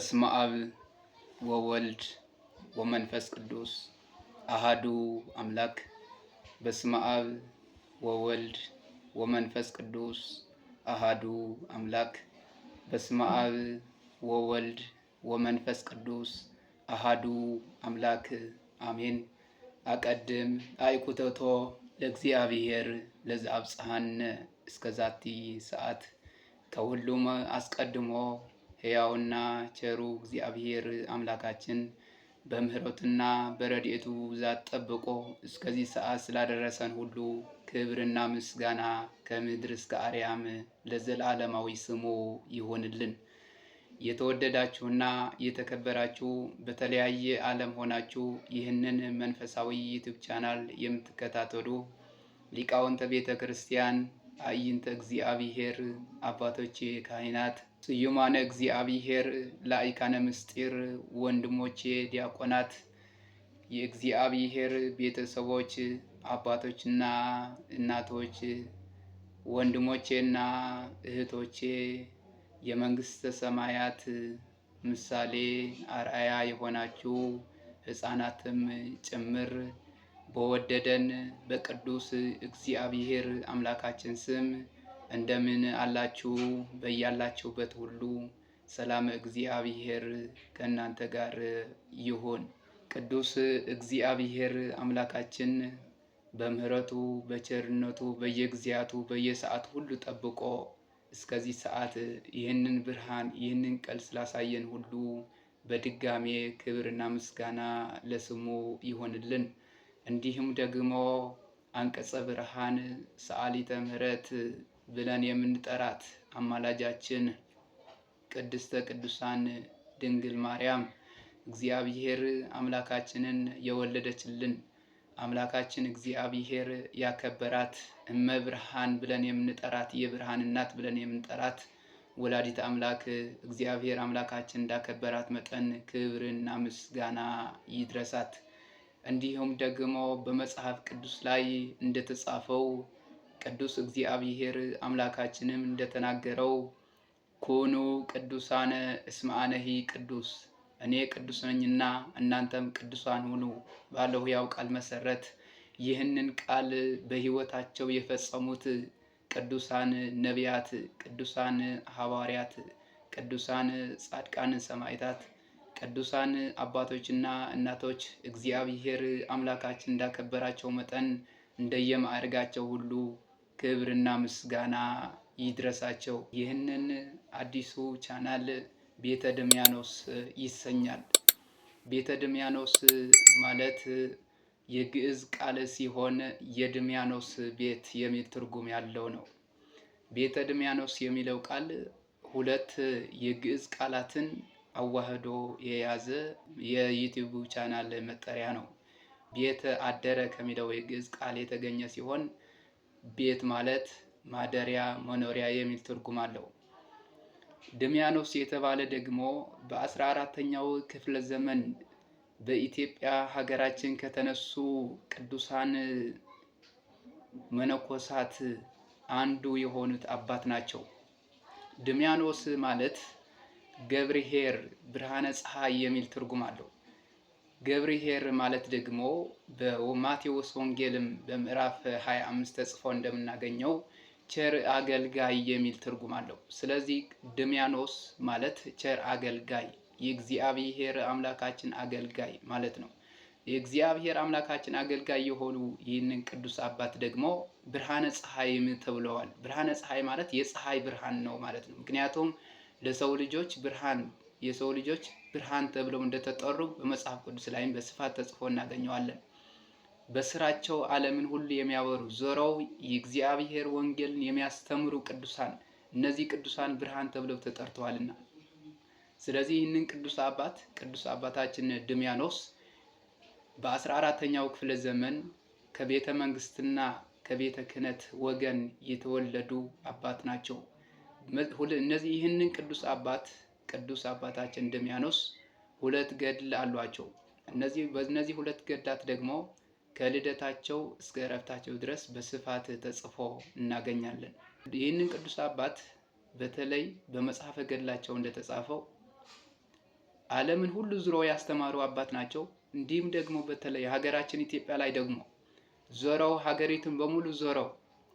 በስመ አብ ወወልድ ወመንፈስ ቅዱስ አሃዱ አምላክ። በስመ አብ ወወልድ ወመንፈስ ቅዱስ አሃዱ አምላክ። በስመ አብ ወወልድ ወመንፈስ ቅዱስ አሃዱ አምላክ አሜን። አቀድም አይኩተቶ ለእግዚአብሔር ለዘአብጽሐነ እስከዛቲ ሰዓት። ከሁሉም አስቀድሞ ሕያውና ቸሩ እግዚአብሔር አምላካችን በምሕረቱና በረድኤቱ ብዛት ጠብቆ እስከዚህ ሰዓት ስላደረሰን ሁሉ ክብርና ምስጋና ከምድር እስከ አርያም ለዘላለማዊ ስሙ ይሆንልን። የተወደዳችሁና የተከበራችሁ፣ በተለያየ ዓለም ሆናችሁ ይህንን መንፈሳዊ YouTube channel የምትከታተሉ ሊቃውንተ ቤተ ክርስቲያን፣ አይንተ እግዚአብሔር፣ አባቶቼ ካህናት፣ ስዩማነ እግዚአብሔር፣ ላይካነ ምስጢር፣ ወንድሞቼ ዲያቆናት፣ የእግዚአብሔር ቤተሰቦች፣ አባቶችና እናቶች፣ ወንድሞቼና እህቶቼ፣ የመንግስተ ሰማያት ምሳሌ አርአያ የሆናችሁ ሕፃናትም ጭምር፣ በወደደን በቅዱስ እግዚአብሔር አምላካችን ስም እንደምን አላችሁ? በያላችሁበት ሁሉ ሰላም እግዚአብሔር ከእናንተ ጋር ይሁን። ቅዱስ እግዚአብሔር አምላካችን በምሕረቱ በቸርነቱ በየጊዜያቱ በየሰዓቱ ሁሉ ጠብቆ እስከዚህ ሰዓት ይህንን ብርሃን ይህንን ቀን ስላሳየን ሁሉ በድጋሜ ክብርና ምስጋና ለስሙ ይሆንልን። እንዲሁም ደግሞ አንቀጸ ብርሃን ሰዓሊተ ምሕረት ብለን የምንጠራት አማላጃችን ቅድስተ ቅዱሳን ድንግል ማርያም፣ እግዚአብሔር አምላካችንን የወለደችልን፣ አምላካችን እግዚአብሔር ያከበራት፣ እመብርሃን ብለን የምንጠራት፣ የብርሃን እናት ብለን የምንጠራት ወላዲት አምላክ እግዚአብሔር አምላካችን እንዳከበራት መጠን ክብርና ምስጋና ይድረሳት። እንዲሁም ደግሞ በመጽሐፍ ቅዱስ ላይ እንደተጻፈው፣ ቅዱስ እግዚአብሔር አምላካችንም እንደተናገረው፣ ኩኑ ቅዱሳነ እስመ አነሂ ቅዱስ፣ እኔ ቅዱስ ነኝና እናንተም ቅዱሳን ሁኑ ባለው ሕያው ቃል መሰረት ይህንን ቃል በሕይወታቸው የፈጸሙት ቅዱሳን ነቢያት፣ ቅዱሳን ሐዋርያት፣ ቅዱሳን ጻድቃን ሰማዕታት፣ ቅዱሳን አባቶችና እናቶች እግዚአብሔር አምላካችን እንዳከበራቸው መጠን እንደየማዕረጋቸው ሁሉ ክብርና ምስጋና ይድረሳቸው። ይህንን አዲሱ ቻናል ቤተ ድምያኖስ ይሰኛል። ቤተ ድምያኖስ ማለት የግዕዝ ቃል ሲሆን የድምያኖስ ቤት የሚል ትርጉም ያለው ነው። ቤተ ድምያኖስ የሚለው ቃል ሁለት የግዕዝ ቃላትን አዋህዶ የያዘ የ YouTube channel መጠሪያ ነው። ቤተ አደረ ከሚለው የግዕዝ ቃል የተገኘ ሲሆን ቤት ማለት ማደሪያ፣ መኖሪያ የሚል ትርጉም አለው። ድሚያኖስ የተባለ ደግሞ በ14ኛው ክፍለ ዘመን በኢትዮጵያ ሀገራችን ከተነሱ ቅዱሳን መነኮሳት አንዱ የሆኑት አባት ናቸው። ድሚያኖስ ማለት ገብርሄር ብርሃነ ፀሐይ የሚል ትርጉም አለው። ገብርሄር ማለት ደግሞ በማቴዎስ ወንጌልም በምዕራፍ 25 ተጽፎ እንደምናገኘው ቸር አገልጋይ የሚል ትርጉም አለው። ስለዚህ ድሚያኖስ ማለት ቸር አገልጋይ፣ የእግዚአብሔር አምላካችን አገልጋይ ማለት ነው። የእግዚአብሔር አምላካችን አገልጋይ የሆኑ ይህንን ቅዱስ አባት ደግሞ ብርሃነ ፀሐይም ተብለዋል። ብርሃነ ፀሐይ ማለት የፀሐይ ብርሃን ነው ማለት ነው። ምክንያቱም ለሰው ልጆች ብርሃን፣ የሰው ልጆች ብርሃን ተብለው እንደተጠሩ በመጽሐፍ ቅዱስ ላይም በስፋት ተጽፎ እናገኘዋለን። በስራቸው ዓለምን ሁሉ የሚያበሩ፣ ዞረው የእግዚአብሔር ወንጌልን የሚያስተምሩ ቅዱሳን፣ እነዚህ ቅዱሳን ብርሃን ተብለው ተጠርተዋልና። ስለዚህ ይህንን ቅዱስ አባት፣ ቅዱስ አባታችን ድሚያኖስ በ14ኛው ክፍለ ዘመን ከቤተ መንግስትና ከቤተ ክህነት ወገን የተወለዱ አባት ናቸው። እነዚህ ይህንን ቅዱስ አባት፣ ቅዱስ አባታችን ድሚያኖስ ሁለት ገድል አሏቸው። በእነዚህ ሁለት ገድላት ደግሞ ከልደታቸው እስከ እረፍታቸው ድረስ በስፋት ተጽፎ እናገኛለን። ይህንን ቅዱስ አባት በተለይ በመጽሐፈ ገድላቸው እንደተጻፈው ዓለምን ሁሉ ዙረው ያስተማሩ አባት ናቸው። እንዲሁም ደግሞ በተለይ ሀገራችን ኢትዮጵያ ላይ ደግሞ ዞረው ሀገሪቱን በሙሉ ዞረው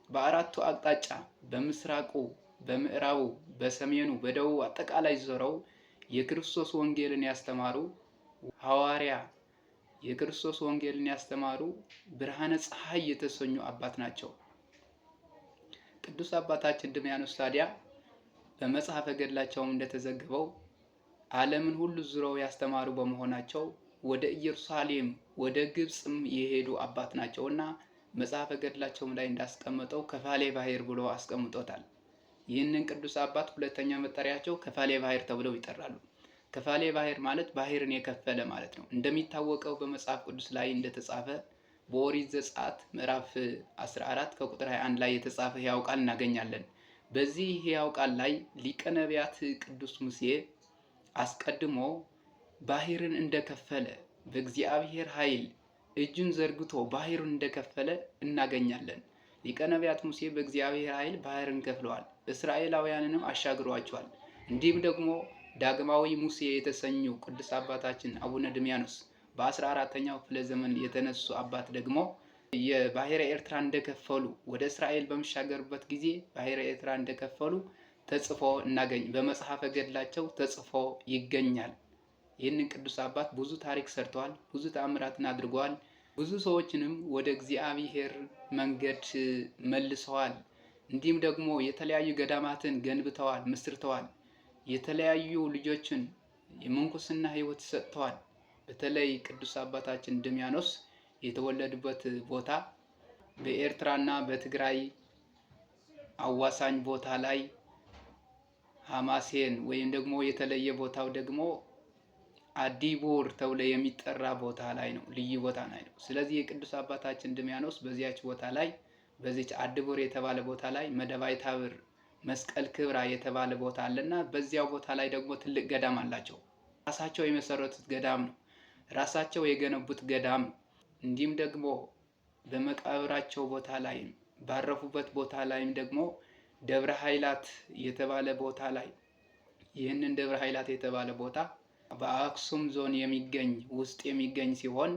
በአራቱ አቅጣጫ በምስራቁ፣ በምዕራቡ፣ በሰሜኑ፣ በደቡቡ አጠቃላይ ዞረው የክርስቶስ ወንጌልን ያስተማሩ ሐዋርያ የክርስቶስ ወንጌልን ያስተማሩ ብርሃነ ፀሐይ የተሰኙ አባት ናቸው። ቅዱስ አባታችን ድምያኖስ ታዲያ በመጽሐፈ ገድላቸውም እንደተዘገበው ዓለምን ሁሉ ዙረው ያስተማሩ በመሆናቸው ወደ ኢየሩሳሌም ወደ ግብፅም የሄዱ አባት ናቸው እና መጽሐፈ ገድላቸውም ላይ እንዳስቀመጠው ከፋሌ ባህር ብሎ አስቀምጦታል። ይህንን ቅዱስ አባት ሁለተኛ መጠሪያቸው ከፋሌ ባህር ተብለው ይጠራሉ። ከፋሌ ባህር ማለት ባህርን የከፈለ ማለት ነው። እንደሚታወቀው በመጽሐፍ ቅዱስ ላይ እንደተጻፈ በኦሪት ዘጸአት ምዕራፍ 14 ከቁጥር 21 ላይ የተጻፈ ሕያው ቃል እናገኛለን። በዚህ ሕያው ቃል ላይ ሊቀ ነቢያት ቅዱስ ሙሴ አስቀድሞ ባህርን እንደከፈለ በእግዚአብሔር ኃይል እጁን ዘርግቶ ባህሩን እንደከፈለ እናገኛለን። ሊቀ ነቢያት ሙሴ በእግዚአብሔር ኃይል ባህርን ከፍለዋል፣ እስራኤላውያንንም አሻግሯቸዋል። እንዲሁም ደግሞ ዳግማዊ ሙሴ የተሰኙ ቅዱስ አባታችን አቡነ ድሚያኖስ በ14ኛው ክፍለ ዘመን የተነሱ አባት ደግሞ የባሕረ ኤርትራ እንደከፈሉ ወደ እስራኤል በሚሻገሩበት ጊዜ ባሕረ ኤርትራ እንደከፈሉ ተጽፎ እናገኝ በመጽሐፈ ገድላቸው ተጽፎ ይገኛል። ይህንን ቅዱስ አባት ብዙ ታሪክ ሰርተዋል። ብዙ ተአምራትን አድርገዋል። ብዙ ሰዎችንም ወደ እግዚአብሔር መንገድ መልሰዋል። እንዲሁም ደግሞ የተለያዩ ገዳማትን ገንብተዋል፣ መስርተዋል። የተለያዩ ልጆችን የምንኩስና ሕይወት ሰጥተዋል። በተለይ ቅዱስ አባታችን ድሚያኖስ የተወለዱበት ቦታ በኤርትራና በትግራይ አዋሳኝ ቦታ ላይ ሀማሴን ወይም ደግሞ የተለየ ቦታው ደግሞ አዲቦር ተብሎ የሚጠራ ቦታ ላይ ነው፣ ልዩ ቦታ ላይ ነው። ስለዚህ የቅዱስ አባታችን ድሚያኖስ በዚያች ቦታ ላይ በዚች አዲቦር የተባለ ቦታ ላይ መደባይ ታብር መስቀል ክብራ የተባለ ቦታ አለና በዚያው ቦታ ላይ ደግሞ ትልቅ ገዳም አላቸው። ራሳቸው የመሰረቱት ገዳም ነው። ራሳቸው የገነቡት ገዳም ነው። እንዲሁም ደግሞ በመቃብራቸው ቦታ ላይ ባረፉበት ቦታ ላይም ደግሞ ደብረ ኃይላት የተባለ ቦታ ላይ ይህንን ደብረ ኃይላት የተባለ ቦታ በአክሱም ዞን የሚገኝ ውስጥ የሚገኝ ሲሆን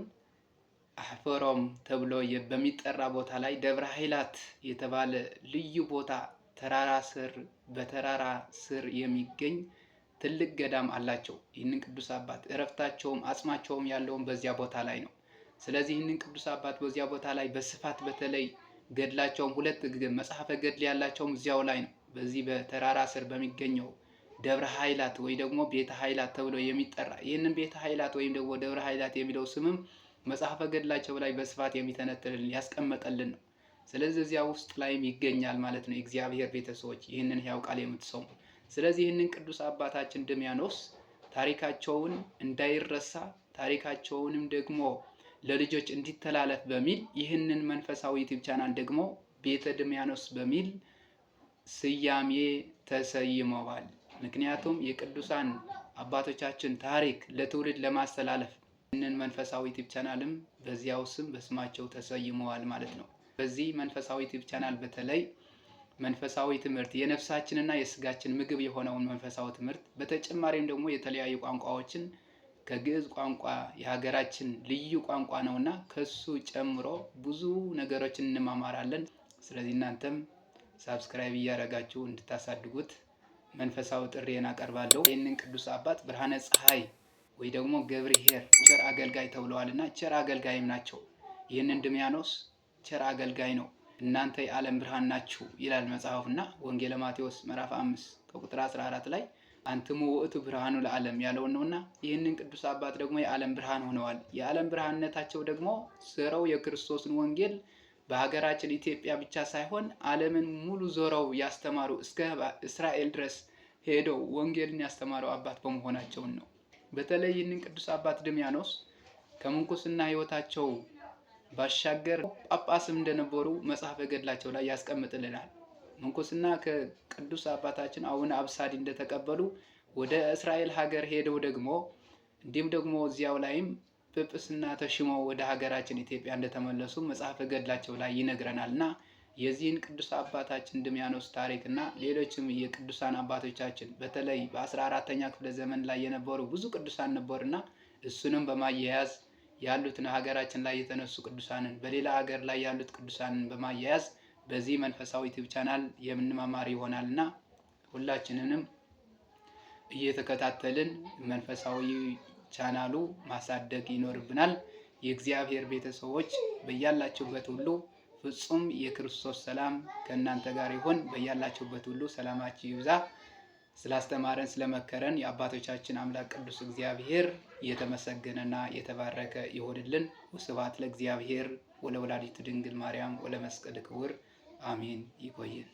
አሕፈሮም ተብሎ በሚጠራ ቦታ ላይ ደብረ ኃይላት የተባለ ልዩ ቦታ ተራራ ስር በተራራ ስር የሚገኝ ትልቅ ገዳም አላቸው። ይህንን ቅዱስ አባት እረፍታቸውም አጽማቸውም ያለውም በዚያ ቦታ ላይ ነው። ስለዚህ ይህንን ቅዱስ አባት በዚያ ቦታ ላይ በስፋት በተለይ ገድላቸውም ሁለት መጽሐፈ ገድል ያላቸውም እዚያው ላይ ነው። በዚህ በተራራ ስር በሚገኘው ደብረ ኃይላት ወይ ደግሞ ቤተ ኃይላት ተብሎ የሚጠራ ይህንን ቤተ ኃይላት ወይም ደግሞ ደብረ ኃይላት የሚለው ስምም መጽሐፈ ገድላቸው ላይ በስፋት የሚተነትልን ያስቀመጠልን ነው። ስለዚህ እዚያ ውስጥ ላይም ይገኛል ማለት ነው። የእግዚአብሔር ቤተሰቦች ይህንን ሕያው ቃል የምትሰሙ ስለዚህ ይህንን ቅዱስ አባታችን ድሚያኖስ ታሪካቸውን እንዳይረሳ ታሪካቸውንም ደግሞ ለልጆች እንዲተላለፍ በሚል ይህንን መንፈሳዊ YouTube channel ደግሞ ቤተ ድሚያኖስ በሚል ስያሜ ተሰይመዋል። ምክንያቱም የቅዱሳን አባቶቻችን ታሪክ ለትውልድ ለማስተላለፍ ይህንን መንፈሳዊ YouTube channel ም በዚያው ስም በስማቸው ተሰይመዋል ማለት ነው። በዚህ መንፈሳዊ YouTube channel በተለይ መንፈሳዊ ትምህርት የነፍሳችንና የስጋችን ምግብ የሆነውን መንፈሳዊ ትምህርት በተጨማሪም ደግሞ የተለያዩ ቋንቋዎችን ከግዕዝ ቋንቋ የሀገራችን ልዩ ቋንቋ ነውና ከሱ ጨምሮ ብዙ ነገሮችን እንማማራለን። ስለዚህ እናንተም subscribe እያደረጋችሁ እንድታሳድጉት መንፈሳዊ ጥሪዬን አቀርባለሁ። ይህንን ቅዱስ አባት ብርሃነ ፀሐይ ወይ ደግሞ ገብርኄር ቸር አገልጋይ ተብለዋልና ቸር አገልጋይም ናቸው። ይህንን ድሚያኖስ ቸር አገልጋይ ነው። እናንተ የዓለም ብርሃን ናችሁ ይላል መጽሐፉና ወንጌለ ማቴዎስ ምዕራፍ 5 ከቁጥር 14 ላይ አንትሙ ውእቱ ብርሃኑ ለዓለም ያለውን ነውና ይህንን ቅዱስ አባት ደግሞ የዓለም ብርሃን ሆነዋል። የዓለም ብርሃንነታቸው ደግሞ ዘረው የክርስቶስን ወንጌል በሀገራችን ኢትዮጵያ ብቻ ሳይሆን ዓለምን ሙሉ ዞረው ያስተማሩ እስከ እስራኤል ድረስ ሄደው ወንጌልን ያስተማረው አባት በመሆናቸውን ነው። በተለይ ይህንን ቅዱስ አባት ድሚያኖስ ከምንኩስና ሕይወታቸው ባሻገር ጳጳስም እንደነበሩ መጽሐፈ ገድላቸው ላይ ያስቀምጥልናል። ምንኩስና ከቅዱስ አባታችን አቡነ አብሳዲ እንደተቀበሉ ወደ እስራኤል ሀገር ሄደው ደግሞ እንዲሁም ደግሞ እዚያው ላይም ጵጵስና ተሽመው ወደ ሀገራችን ኢትዮጵያ እንደተመለሱ መጽሐፈ ገድላቸው ላይ ይነግረናል። እና የዚህን ቅዱስ አባታችን ድሚያኖስ ታሪክ እና ሌሎችም የቅዱሳን አባቶቻችን በተለይ በ14ኛ ክፍለ ዘመን ላይ የነበሩ ብዙ ቅዱሳን ነበሩና እሱንም በማያያዝ ያሉትን ሀገራችን ላይ የተነሱ ቅዱሳንን በሌላ ሀገር ላይ ያሉት ቅዱሳንን በማያያዝ በዚህ መንፈሳዊ YouTube channel የምንማማር ይሆናልና ሁላችንንም እየተከታተልን መንፈሳዊ ቻናሉ ማሳደግ ይኖርብናል። የእግዚአብሔር ቤተሰቦች በያላችሁበት ሁሉ ፍጹም የክርስቶስ ሰላም ከእናንተ ጋር ይሁን። በያላችሁበት ሁሉ ሰላማችሁ ይብዛ። ስላስተማረን ስለመከረን የአባቶቻችን አምላክ ቅዱስ እግዚአብሔር የተመሰገነና የተባረከ ይሆንልን። ወስብሐት ለእግዚአብሔር ወለወላዲቱ ድንግል ማርያም ወለመስቀል ክቡር አሜን። ይቆየን።